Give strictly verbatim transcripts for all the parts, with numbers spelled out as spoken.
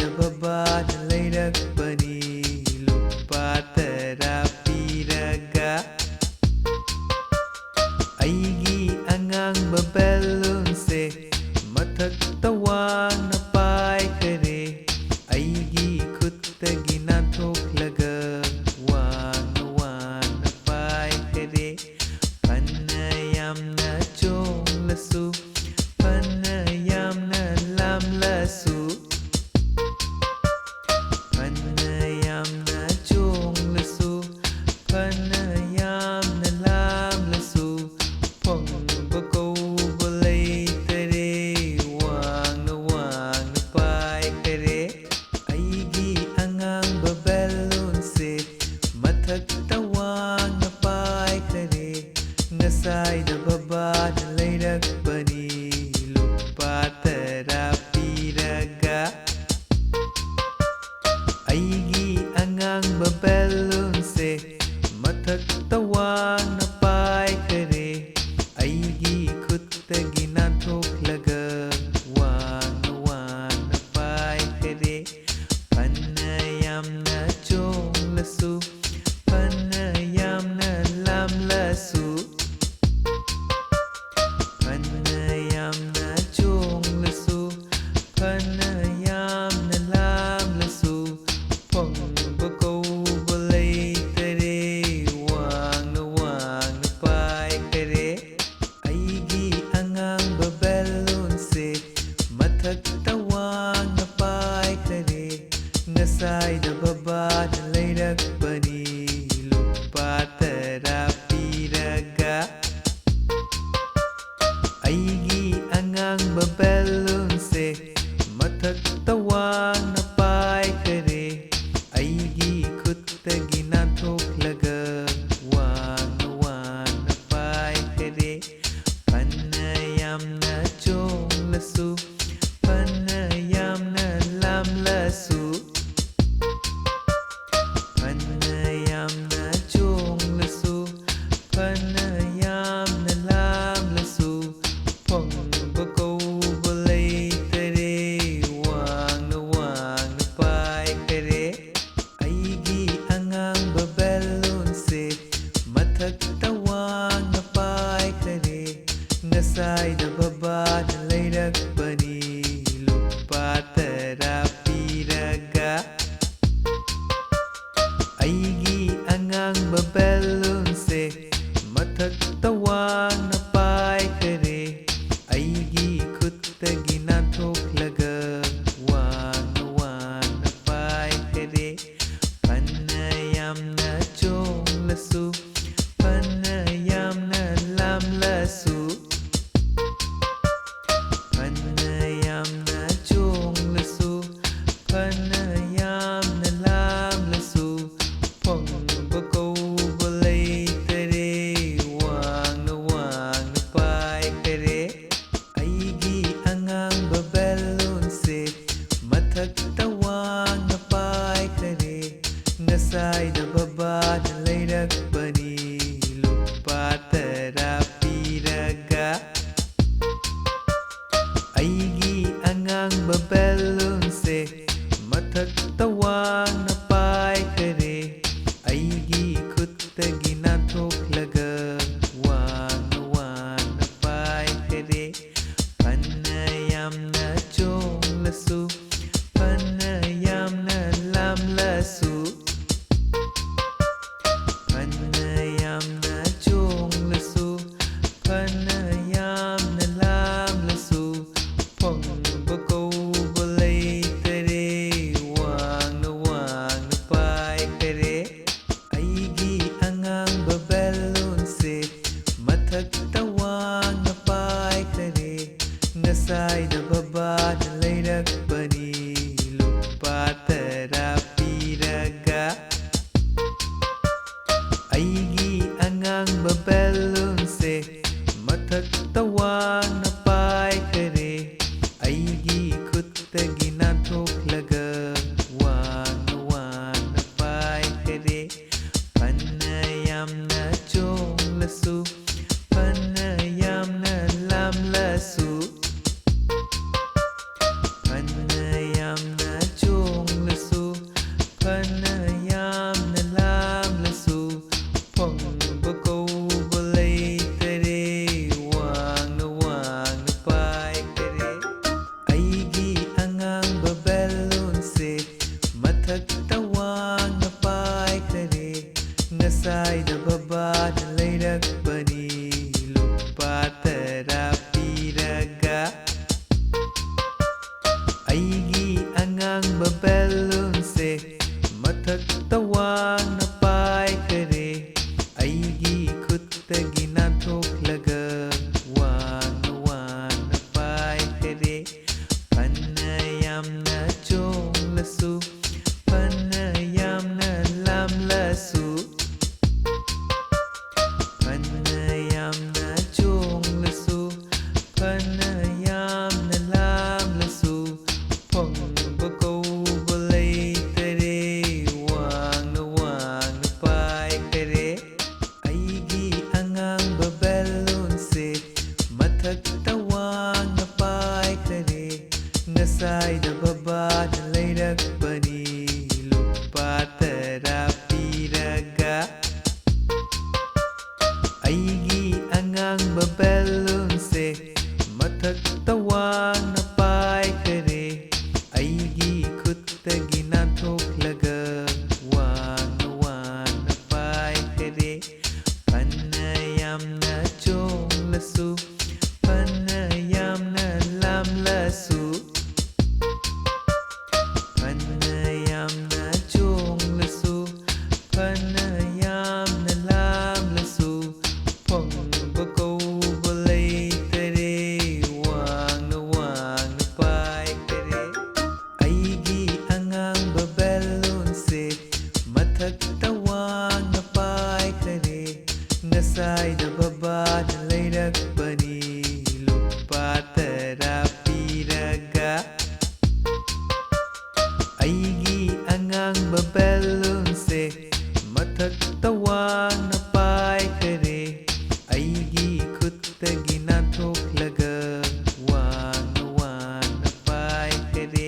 ꯕꯕꯥꯅ ꯂꯩꯔꯛꯄꯅꯤ ꯂꯨꯄꯥ ꯇꯔꯥ ꯄꯤꯔꯒ꯫ ꯑꯩꯒꯤ ꯑꯉꯥꯡꯕ ꯕꯦꯂꯨꯟꯁꯦ ꯃꯊꯛꯇ ꯋꯥꯡꯅ ꯄꯥꯏꯈꯔꯦ꯫ ꯑꯩꯒꯤ ꯈꯨꯠꯇꯒꯤ ꯅꯥꯟꯊꯣꯛꯂꯒ ꯋꯥꯡꯅ ꯋꯥꯡꯅ ꯄꯥꯏꯈꯔꯦ꯫ ꯐꯅ ꯌꯥꯝꯅ ꯆꯣꯡꯂꯁꯨ, ꯐꯅ ꯌꯥꯝꯅ ꯂꯥꯝꯂꯁꯨ, ꯐꯅ ꯌꯥꯝꯅ ꯆꯣꯡꯂꯁꯨ, ꯐꯅ ꯌꯥꯝꯅ ꯂꯥꯝꯂꯁꯨ, ꯐꯪꯕ ꯀꯧꯕ ꯂꯩꯇꯔꯦ꯫ ꯋꯥꯡꯅ ꯋꯥꯡꯅ ꯄꯥꯏꯈꯔꯦ꯫ ꯑꯩꯒꯤ ꯑꯉꯥꯡꯕ ꯕꯦꯂꯨꯟꯁꯦ ꯃꯊꯛꯇ ꯋꯥꯡꯅ ꯄꯥꯏꯈꯔꯦ꯫ ꯉꯁꯥꯏꯗ ꯕꯕꯥꯅ ꯂꯩꯔꯛꯄꯅꯤ ꯂꯨꯄꯥ ꯇꯔꯥ ꯄꯤꯔꯒ꯫ ꯑꯩꯒꯤ ꯑꯉꯥꯡꯕ ꯕꯦꯂꯨꯟꯁꯦ ꯃꯊꯛꯇ ꯋꯥꯡꯅ ꯄꯥꯏꯈꯔꯦ꯫ ꯑꯩꯒꯤ ꯈꯨꯠꯇꯒꯤ ꯅꯥꯟꯊꯣꯛꯂꯒ ꯋꯥꯡꯅ ꯋꯥꯡꯅ ꯄꯥꯏꯈꯔꯦ꯫ ꯐꯅ ꯌꯥꯝꯅ ꯆꯣꯡꯂꯁꯨ, ꯐꯅ ꯌꯥꯝꯅ ꯂꯥꯝꯂꯁꯨ, ꯐꯅ ꯌꯥꯝꯅ ꯆꯣꯡꯂꯁꯨ, ꯐꯅ ꯌꯥꯝꯅ ꯂꯥꯝꯂꯁꯨ, ꯐꯪꯕ ꯀꯧꯕ ꯂꯩꯇꯔꯦ꯫ ꯋꯥꯡꯅ ꯋꯥꯡꯅ ꯄꯥꯏꯈꯔꯦ꯫ ꯑꯩꯒꯤ ꯑꯉꯥꯡꯕ ꯕꯦꯂꯨꯟꯁꯦ ꯃꯊꯛꯇ ꯋꯥꯡꯅ ꯄꯥꯏꯈꯔꯦ꯫ ꯉꯁꯥꯏꯗ ꯕꯕꯥꯅ ꯂꯩꯔꯛꯄꯅꯤ ꯂꯨꯄꯥ ꯇꯔꯥ ꯄꯤꯔꯒ꯫ ꯑꯩꯒꯤ ꯑꯉꯥꯡꯕ ꯕꯦꯂꯨꯟꯁꯦ ꯃꯊꯛꯇ ꯋꯥꯡꯅ ꯄꯥꯏꯈꯔꯦ꯫ ꯑꯩꯒꯤ ꯈꯨꯠꯇꯒꯤ ꯅꯥꯟꯊꯣꯛꯂꯒ ꯋꯥꯡꯅ ꯋꯥꯡꯅ ꯄꯥꯏꯈꯔꯦ꯫ ꯐꯅ ꯌꯥꯝꯅ ꯆꯣꯡꯂꯁꯨ, ꯐꯅ ꯌꯥꯝꯅ ꯂꯥꯝꯂꯁꯨ, ꯐꯅ ꯌꯥꯝꯅ ꯆꯣꯡꯂꯁꯨ, ꯐꯅ ꯌꯥꯝꯅ ꯂꯥꯝꯂꯁꯨ, ꯐꯪꯕ ꯀꯧꯕ ꯂꯩꯇꯔꯦ꯫ ꯋꯥꯡꯅ ꯋꯥꯡꯅ ꯃꯊꯛꯇ ꯋꯥꯡꯅ ꯄꯥꯏꯈꯔꯦ꯫ ꯉꯁꯥꯏꯗ ꯕꯕꯥꯅ ꯂꯩꯔꯛꯄꯅꯤ ꯂꯨꯄꯥ ꯇꯔꯥ ꯄꯤꯔꯒ꯫ ꯑꯩꯒꯤ ꯑꯉꯥꯡꯕ ꯕꯦꯂꯨꯟꯁꯦ ꯃꯊꯛꯇ ꯋꯥꯡꯅ ꯄꯥꯏꯈꯔꯦ꯫ ꯑꯩꯒꯤ ꯈꯨꯠꯇꯒꯤ ꯅꯥꯟꯊꯣꯛꯂꯒ ꯋꯥꯡꯅ ꯋꯥꯡꯅ ꯄꯥꯏꯈꯔꯦ꯫ ꯐꯅ ꯌꯥꯝꯅ ꯆꯣꯡꯂꯁꯨ, ꯐꯅ ꯌꯥꯝꯅ ꯂꯥꯝꯂꯁꯨ, ꯐꯅ ꯌꯥꯝꯅ ꯆꯣꯡꯂꯁꯨ, ꯐꯅ ꯌꯥꯝꯅ ꯂꯥꯝꯂꯁꯨ, ꯐꯪꯕ ꯀꯧꯕ ꯂꯩꯇꯔꯦ꯫ ꯋꯥꯡꯅ ꯋꯥꯡꯅ ꯄꯥꯏꯈꯔꯦ꯫ ꯑꯩꯒꯤ ꯑꯉꯥꯡꯕ ꯕꯦꯂꯨꯟꯁꯦ ꯃꯊꯛꯇ ꯋꯥꯡꯅ ꯄꯥꯏꯈꯔꯦ꯫ ꯉꯁꯥꯏꯗ ꯕꯕꯥꯅ ꯂꯩꯔꯛꯄꯅꯤ ꯂꯨꯄꯥ ꯇꯔꯥ ꯄꯤꯔꯒ꯫ ꯑꯩꯒꯤ ꯑꯉꯥꯡꯕ ꯕꯦꯂꯨꯟꯁꯦ ꯃꯊꯛꯇ ꯋꯥꯡꯅ ꯄꯥꯏꯈꯔꯦ꯫ ꯑꯩꯒꯤ ꯈꯨꯠꯇꯒꯤ ꯅꯥꯟꯊꯣꯛꯂꯒ ꯋꯥꯡꯅ ꯋꯥꯡꯅ ꯄꯥꯏꯈꯔꯦ꯫ ꯐꯅ ꯌꯥꯝꯅ ꯆꯣꯡꯂꯁꯨ, ꯐꯅ ꯌꯥꯝꯅ ꯂꯥꯝꯂꯁꯨ, ꯐꯅ ꯌꯥꯝꯅ ꯆꯣꯡꯂꯁꯨ, ꯐꯅ ꯌꯥꯝꯅ ꯂꯥꯝꯂꯁꯨ, ꯐꯪꯕ ꯀꯧꯕ ꯂꯩꯇꯔꯦ꯫ ꯋꯥꯡꯅ ꯋꯥꯡꯅ ꯄꯥꯏꯈꯔꯦ꯫ ꯑꯩꯒꯤ ꯑꯉꯥꯡꯕ ꯕꯦꯂꯨꯟꯁꯦ ꯃꯊꯛꯇ ꯋꯥꯡꯅ ꯄꯥꯏꯈꯔꯦ꯫ ꯉꯁꯥꯏꯗ ꯕꯕꯥꯅ ꯂꯩꯔꯛꯄꯅꯤ ꯂꯨꯄꯥ ꯇꯔꯥ ꯄꯤꯔꯒ꯫ ꯑꯩꯒꯤ ꯑꯉꯥꯡꯕ ꯕꯦꯂꯨꯟꯁꯦ ꯃꯊꯛꯇ ꯋꯥꯡꯅ ꯄꯥꯏꯈꯔꯦ꯫ ꯑꯩꯒꯤ ꯈꯨꯠꯇꯒꯤ ꯅꯥꯟꯊꯣꯛꯂꯒ ꯋꯥꯡꯅ ꯋꯥꯡꯅ ꯄꯥꯏꯈꯔꯦ꯫ ꯐꯅ ꯌꯥꯝꯅ ꯆꯣꯡꯂꯁꯨ, ꯐꯅ ꯌꯥꯝꯅ ꯂꯥꯝꯂꯁꯨ, ꯐꯅ ꯌꯥꯝꯅ ꯆꯣꯡꯂꯁꯨ, ꯐꯅ ꯌꯥꯝꯅ ꯂꯥꯝꯂꯁꯨ, ꯐꯪꯕ ꯀꯧ ꯑꯉꯥꯡꯕ ꯕꯦꯂꯨꯟꯁꯦ ꯃꯊꯛꯇ ꯋꯥꯡꯅ ꯄꯥꯏꯈꯔꯦ꯫ ꯑꯩꯒꯤ ꯈꯨꯠꯇꯒꯤ ꯅꯥꯟꯊꯣꯛꯂꯒ ꯋꯥꯡꯅ ꯋꯥꯡꯅ ꯄꯥꯏꯈꯔꯦ꯫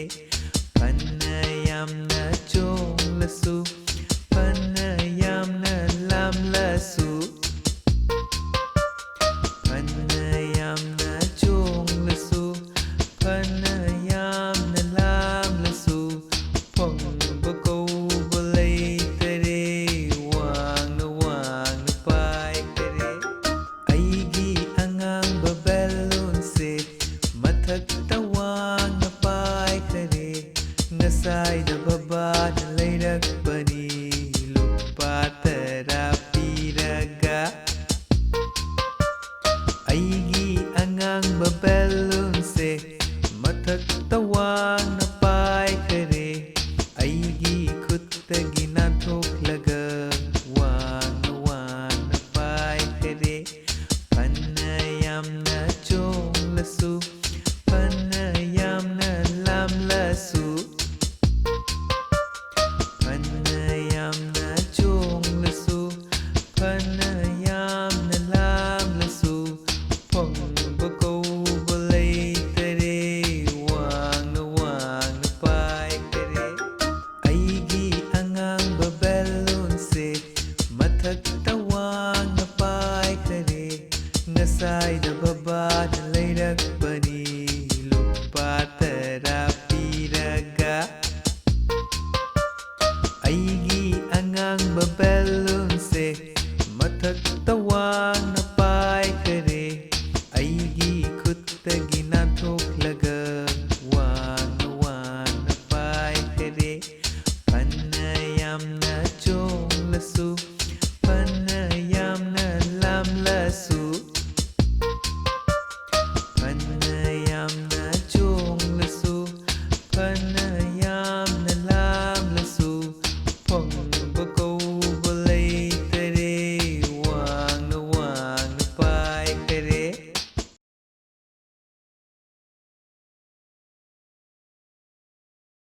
ꯐꯅ ꯌꯥꯝꯅ ꯆꯣꯡꯂꯁꯨ, ꯐꯅ ꯌꯥꯝꯅ ꯂꯥꯝꯂꯁꯨ, ꯐꯅ ꯌꯥꯝꯅ ꯆꯣꯡꯂꯁꯨ, ꯐꯅ ꯌꯥꯝꯅ ꯂꯥꯝꯂꯁꯨ, ꯐꯪꯕ ꯀꯧꯕ ꯂꯩꯇꯔꯦ꯫ ꯋꯥꯡꯅ ꯋꯥꯡꯅ ꯄꯥꯏꯈꯔꯦ꯫ ꯑꯩꯒꯤ ꯑꯉꯥꯡꯕ ꯕꯦꯂꯨꯟꯁꯦ ꯃꯊꯛꯇ ꯋꯥꯡꯅ ꯄꯥꯏꯈꯔꯦ꯫ ꯉꯁꯥꯏꯗ ꯕꯕꯥꯅ ꯂꯩꯔꯛꯄꯅꯤ ꯂꯨꯄꯥ ꯇꯔꯥ ꯄꯤꯔꯒ꯫ ꯑꯩꯒꯤ ꯑꯉꯥꯡꯕ ꯕꯦꯂꯨꯟꯁꯦ ꯃꯊꯛꯇ ꯋꯥꯡꯅ ꯄꯥꯏꯈꯔꯦ꯫ ꯑꯩꯒꯤ ꯈꯨꯠꯇꯒꯤ ꯅꯥꯟꯊꯣꯛꯂꯒ ꯋꯥꯡꯅ ꯋꯥꯡꯅ ꯄꯥꯏꯈꯔꯦ꯫ ꯐꯅ ꯌꯥꯝꯅ ꯆꯣꯡꯂꯁꯨ, ꯐꯅ ꯌꯥꯝꯅ ꯂꯥꯝꯂꯁꯨ, ꯐꯅ ꯌꯥꯝꯅ ꯆꯣꯡꯂꯁꯨ, ꯐꯅ ꯌꯥꯝꯅ ꯂꯥꯝꯂꯁꯨ, ꯐꯪꯕ ꯀꯧꯕ ꯂꯩꯇꯔꯦ꯫ ꯋꯥꯡꯅ ꯋꯥꯡꯅ ꯄꯥꯏꯈꯔꯦ꯫ ꯑꯩꯒꯤ ꯑꯉꯥꯡꯕ ꯕꯦꯂꯨꯟꯁꯦ ꯃꯊꯛꯇ ꯋꯥꯡꯅ ꯄꯥꯏꯈꯔꯦ꯫ ꯉꯁꯥꯏꯗ ꯕꯕꯥꯅ ꯂꯩꯔꯛꯄꯅꯤ ꯂꯨꯄꯥ ꯇꯔꯥ ꯄꯤꯔꯒ꯫ ꯑꯩꯒꯤ ꯑꯉꯥꯡꯕ